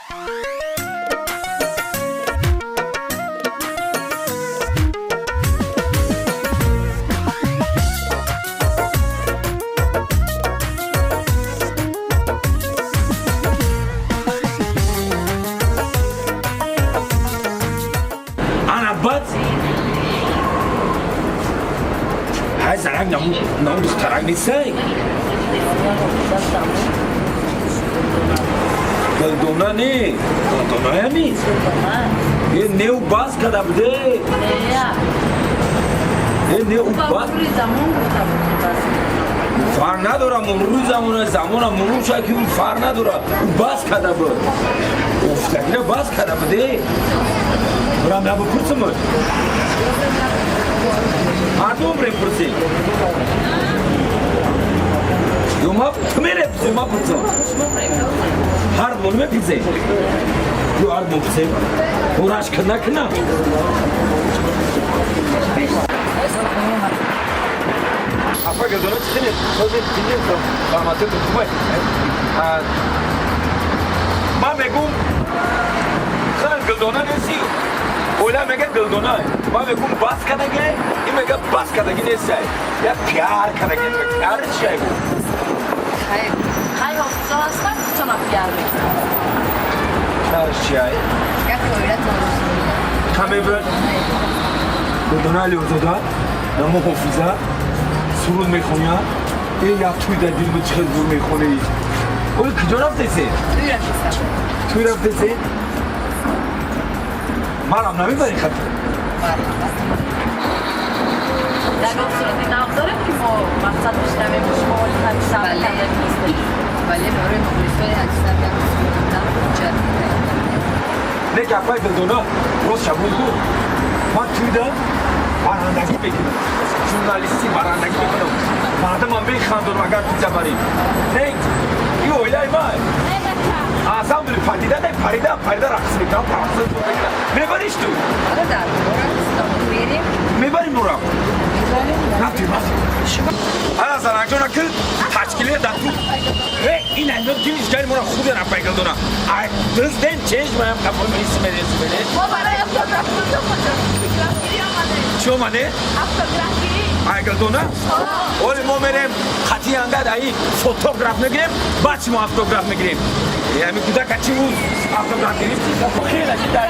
Ана баъд ҳай занак наму духтарак нестай. Гулдона не, гулдонаями е неу бас када буде, е неу бас. Фарқ надора, мурури замона, замона мурур шад, ки фарқ надора. Ӯ бас када буд, офтагира бас када буде. Бурам я бипурсим, ҳардум бирем пурсем. Ё ма ту мерепурсем, ма пурсам? Ҳардумон мепурсем ё ҳардумон пурсем? Ураш накунам. Апа Гулдона, чӣ хеле този дини, саломатиятон хубай? Ман мегум, хел Гулдона неси. Оила мега Гулдона. Ман мегум, бас кадаге, ин мега, бас кадаги несай, я пиар кадаги. Пиар чиай? Хай, ҳофизо ҳастам, чона пиар мекунам. Пиар чиай? Каме буд Гулдона Алиозода, намо ҳофиза суруд мехоня. Э, як туй дар дил буд, чӣ хел зур мехонӣ. Оли куҷо рафтесе? Туй рафтесе? Манам намебарӣ хатр? Ягон суруди нав дорем, ки мо мақсад бишнавем, шумо оли ҳадисам кардани нестед? Бале, барои мухлисони ҳадисам як суруди нав ҳуҷҷат. Не, ки апай Гулдона, рост шабуд гу, ман туйда барандагӣ мекунам, журналистӣ барандагӣ мекунам, мардумам механдонам, агар туйда барӣ. Не, и оилаи ман ансамбли Падида дай, парида парида рақс мекунам, рақс мекунам. Мебариш ту? Мерем. Мебарим нурам нафти. Ана занакҷона, ки ташкилия дар ту. Э, ин аймё дилиш гари мора худен. Апай Гулдона, ай дызден чешмаям қафои мисмере. Мо барои автографгирӣ омадем. Чӣ омаде? Автографгирӣ. Ай Гулдона, оли мо мерем қатъи ангад, аи фотограф мегирем, баъд шумо автограф мегирем. Ями кудака чи ӯ автограф гирифти, хела ки дар.